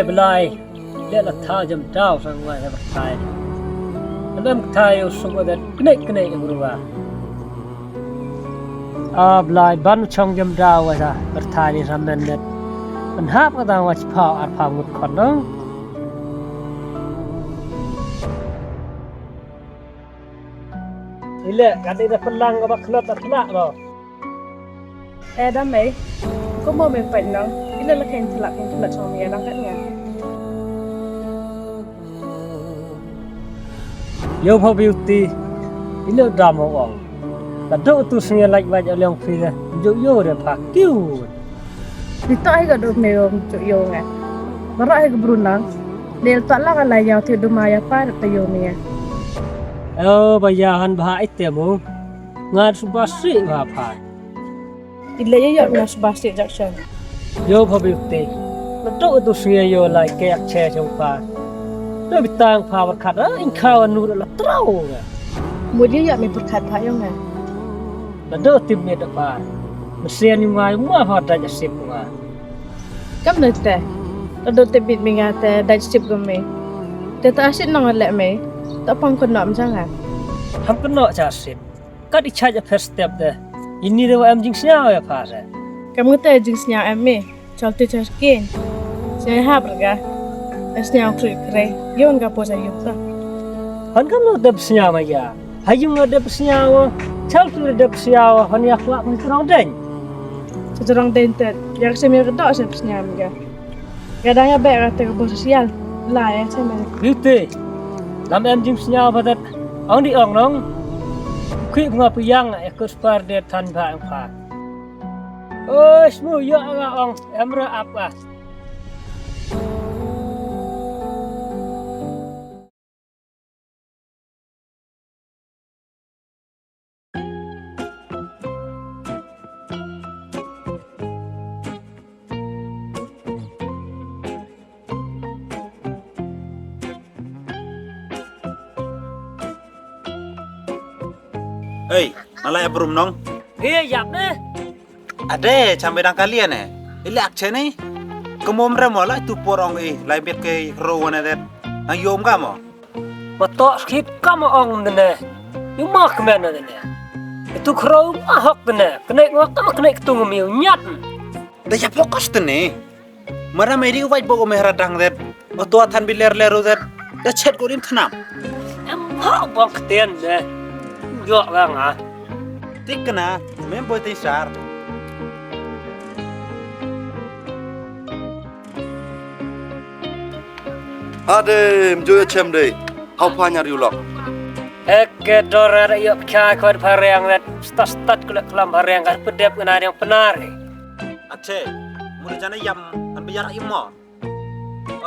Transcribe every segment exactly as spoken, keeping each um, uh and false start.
Blai, le la tha jam daw sang wa ha pyrthai. Em em tha yow suk wa da knek knek em ruwa. A Blai, ban chong jam daw wa da pyrthai ni ramen net. Ban hap ka dang wa chiphaw ar phaw ngut khon dong. Ile, ka dei da pynlang ka ba khlot da pynlang lo. Eh, da mei. Ko mo mei pait nong. Ile la khein thlak, khein thlak chong mei dang kat nga. Yow pha Beauty. Ile da mo ong. Ka dok tu sngi lait wait aliang phi le. Jok yow re pha kiu. Ni toh hi ka dok mei ong jok yow nga. Baroh hi ka bru nong. Del toh la ka la yaw thi duma ya pa ta yow mei. Oh, ba ya han ba ha ite mo. Nga su ba si ba pha. Ile ya ya nga su ba si jak shan. Yow pha Beauty. Na tu tu sngi yow lai ke ak che chong pha. Tu bitang pha bar khat, ah, in khaw nu la trau nga. Mo ya ya mi bar khat pha yow nga. Na tu tip mi da pha. Masian ni mai mo pha da ja sip nga. Kam na te. Na tu tip mi nga te da sip ga mi. Te ta asit nong le mi. Ta pang ko nom jang nga. Ham ko no cha sip. Kat i chait a first step de. Ini de wa em jingsñiaw ya pha re. Kam ngate jingsñiaw em mi. Chol tu char kin. Sñiaw ha berga. Sñiaw kri kre. Yon ka posa yuk ta. Han kam no dep sñiaw ma ya. Ha yung no dep sñiaw. Chol tu dep sñiaw. Han ya kwak mi trong deng. Sa trong deng te. Ya ka sem ya ka dok sem sñiaw mi ya. Ka dang ya bek ka te ka bos sosial. La ya chama. Beauty. Lam em jing sñiaw ba dat. Ong di ong nong. Khi nga pu yang e kus par de than ba ang pa. Oi, smu yo nga ong em ra ap ka. Ei, nalai abrum nong? He, yap ne. Ade, chambe dang kali ne. Ilak che ne. Kemom re mo la tu por ong i, lai bet ke ro wane det. Nang yom ka mo. Ma to skip ka mo ong ne. Yu ma kmen ne. Itu khro ma hok ne. Knek ngok ka knek tung mi nyat. Da ya fokus ne. Mara meri u wait bo ko mehra dang det. O to than bi ler ler u det. Da chet ko rim thnam. Em ho bok tien ne. Yo ga nga. Tik na, mem bo ti sar. Adem, jo ya chem de. Hau pa nyar yu lok. Ek ke dor ada yo kha ko phareng det. Stat stat ko le klam phareng ka pedep na yang penar. Ache, mula jana yam, kan biar imo.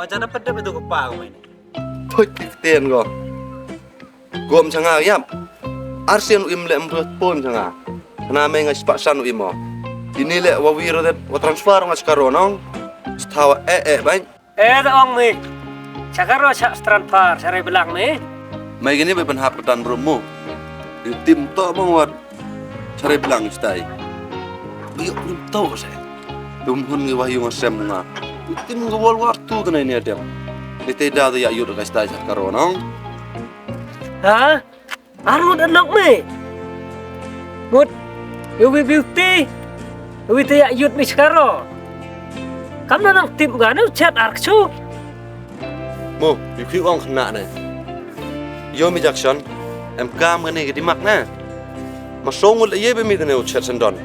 O jana pedep itu ko pa ko main. Put tien ko. Gom changa yap. Arsian u im le mbut pon changa. Na me nga spa san u imo. Ini le wa wiro det wa transfer nga skaro nong. Stawa e e bain. Eh, da ong mi. Chakaro cha transfer, chare bilang mi. Mai gini bai ban hap dan rumu. Yu tim to bang wat. Chare bilang stai. Yu tim to se. Tum hun ngi wahyu ngasem nga. Yu tim ngi World War Two tane ni adem. Ite da ya yu ka stai chakaro nong. Ha? Ar ngut anok me. Ngut, ewi Beauty. Ewi te ya yut mi chkaro. Kam na nang tip ga ne u chat ar kchu. Mo, yu ki ong khna ne. Yo mi Jackson, em kam ga ne ga dimak ne. Ma song ngut ye be mi ne u chat sendon.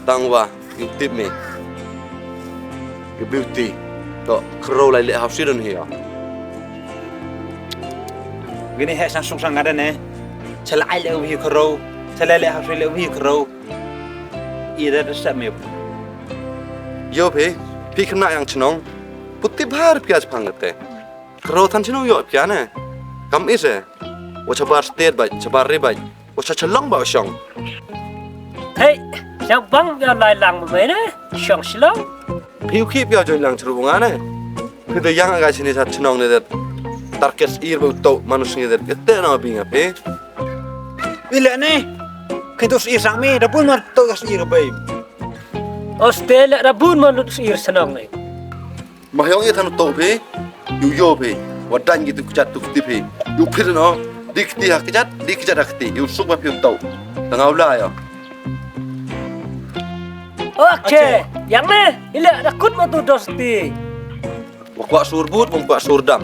Tang wa. Yu tip mi. Yu Beauty. To khro lai le hap sidon hi ya. Gini he sang sung sang ngada ne. Chala ai le wi khro. Chala le hap le wi khro. I da da sa mi. Yo phe, phi khna yang chnong. Puti bhar pia phang te. Khro than chnong yo pia ne. Kam ise. Wa chabar state bai, chabar ri bai. Wa cha chalong ba shong. Hei, cha bang ya lai lang ba ne, shong shlong. Phiu khip ya join lang chru nga ne. Phi da yang aga chini cha chnong ne det. Tarkes ir ba to manus ne det. Ete na bi nga pe. Ile ne. Khitus ir sang mi, da bun mar to gas ir bai. Australia da bun mar lut ir chnong ne. Ma yong i than u to phi, yow yoh phi, wa dang ki tu kjat tu kti phi. Yow phi no, di kti ha kjat, di kjat ha kti, yow suk ma phi u to. Tang u la ya. Oke, yang ne, ila da kut ma tu dos ti. Wa kwah sur but, wa kwah sur dam.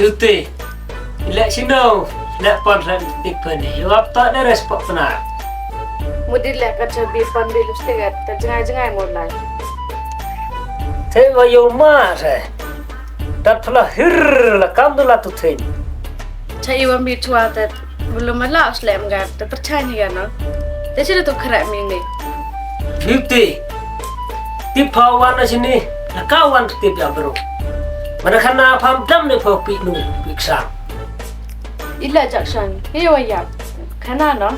Beauty. Ila sino, ila pon ran tik pon ni. Yow ap to de respect pna. Mudi le ka chabi pon bi lipstick at, ta jngai jngai mo lai. Te wa yow ma se. Tat pla hir la kam du la tu thing. Cha i wa mi chwa tat. Bulu ma la us lem ga, ta percaya ni ga no. Te sila tu khara mi ni. Beauty. Tip pha wan na sini, na ka wan tip ya bro. Mana khana pham dam ne pha pi nu, pi ksang. Ila Jackson, he wa ya. Khana no.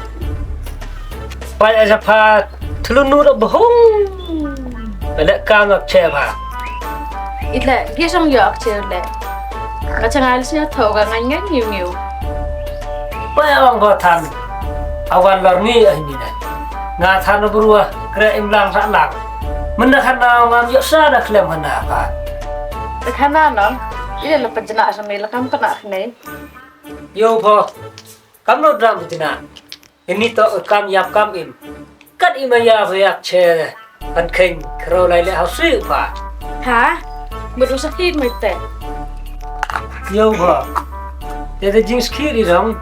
Pai aja pha thlu nu ro bohong. Bele ka ngak che pha. Ila, he song yo ak che le. Nga cha ngal sia tho ga ngan ngan ngiu ngiu. Pai ong ko than. Awan lor ngi ah ni na. Nga than bru ah, kre im lang sa lang. Menda khana ngam yo sa da khlem khana pha. Te khana no, ila la pajna sa me la kam kana khne. Yo pho. Kam no dram pajna. Ini to kam yap kam im. Kat i ma ya ba yak che. Pan kheng kro lai le hau sui pha. Ha? Mut u sakit mut te. Yo pha. Te te jing sakit i rong.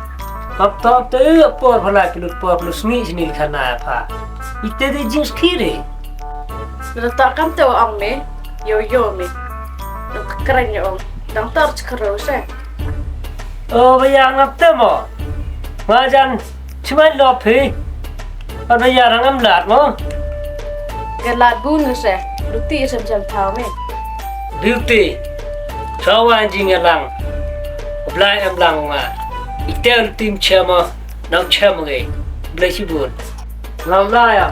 Kap to te por pha lai plut por plut sngi sini khana pha. I te te jing sakit i. Lo ta kam te wa ong me. Yo yo me. Dang kren yo ong. Dang tor chkro se. O, ba ya ngap te mo. Nga jan, chimai lo phi. Ba ya rang am lat mo. Ka lat bun nga se. Luti sem sem thau me. Beauty. Chawa jing ya lang. Blai em lang nga. Ite luti m chema. Nang chem ngi. Blai si bun. Ngam la ya.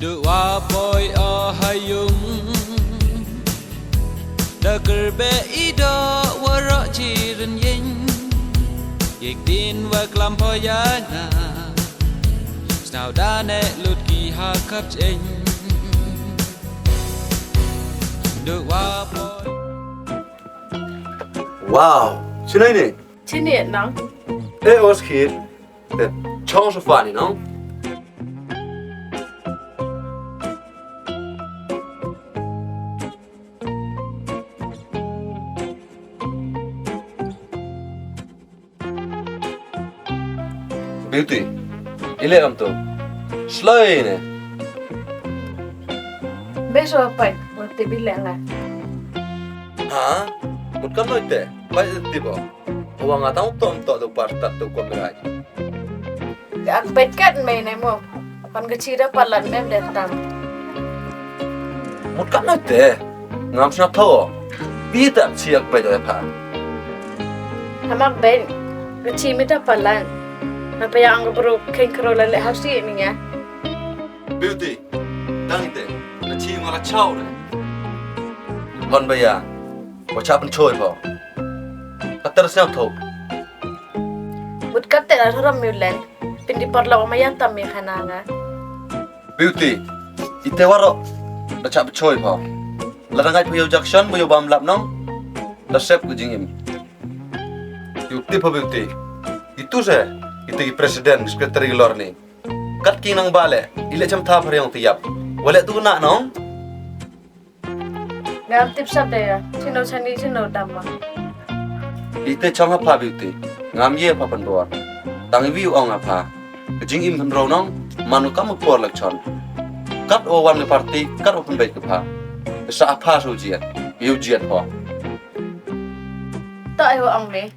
Du wa poi o ha yung. Da kyrbe i do wa ro chi ryn yeng. Yek din wa klam poi ya nga. Snaw da ne lut ki ha khap cheng. Du wa poi. Wow, chinai ne? Chini nang. Eh, os khir. Te chong sa fa ni nong. Beauty, ile am to. Sloi ne. Beso pai, mo te bile nga. Ha? Mut kam noi te, pai te bo. Wa nga tang tom to do par tat to ko mirai. Ak pet kat me ne mo. Pan ka chi da palan mem de tang. Mut kat noi te. Ngam sna tho. Bi ta chi ak pet do pha. Hamak ben. Ka chi mi da palan. Na pa yang bro ken kro la le hausi mi nga. Beauty. Dang te. Ka chi nga la chau ne. Hon ba ya. Wa cha pen choi pho. Ka ter sna tho. Mut kat te la ram mi len. Pindi parlok ma ya tam mi khana nga. Beauty, ite waro. Da cha bchoi pho. La da ngai pho yow Jackson, mo yow bam lap nong. Da sep ku jingim. Yow tip pho Beauty. Tu se, itu ki president, secretary lor ni. Kat ki nang bale, ile cham tha phariong tiap. Wale tu na nong? Ngam tip sap de ya, chino chani chino dam wa. Ite chong ha pha beauty, ngam ye pha pandor. Tang wi ong ha pha. Ka jingim pynroi nong, man u kam u por lak chon. Kat u wan ka party, kat u pynbeit ka pha. Sa a pha su jiat, yu jiat ho. Ta ai wa ong me.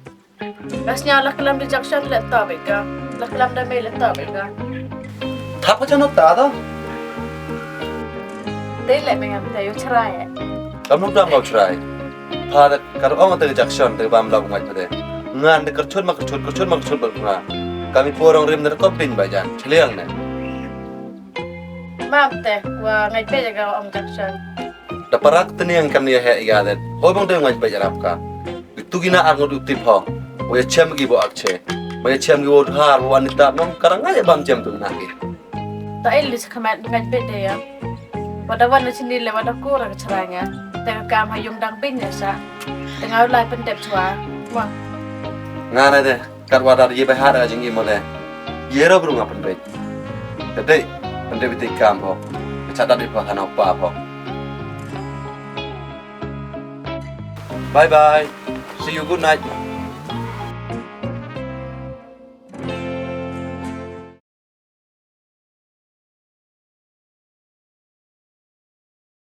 Bas nya lak lam di Jackson le ta be ka. Lak lam da me le ta be ka. Thap ka chano ta da. Te le me ngam te yu chrai. Kam nuk dam kau chrai. Pha da kar ong te Jackson te bam lau ngai te. Ngan de kerchut ma kerchut, kerchut ma kerchut ba nga. Kami porong rim de kop pin ba jan. Chliang ne. Mam te, wa ngai pe jaga ong Jackson. Da parak teniang kam ni he ya de. Hoi bang de ngai pe jarap ka. Itu gina ar ngut u tip ho. Wa ya chem ki bo ak che. Ba ya chem ki bo har wa ni tap nong karang ngai bam chem tu na ki. Ta el li sa khamat ngai pe de ya. Wa da wan na chini le wa da kur ka chrai nga. Te ka kam ha yum dang bin ya sa. Te ngau lai pyndep chwa. Wa. Nga na de. Kat wa da ye ba ha da jingim mo de. Ye ro bru nga pyndep. Te de, pyndep ite kam ho. Ka cha da de pa khana pa ho. Bye bye. See you, good night.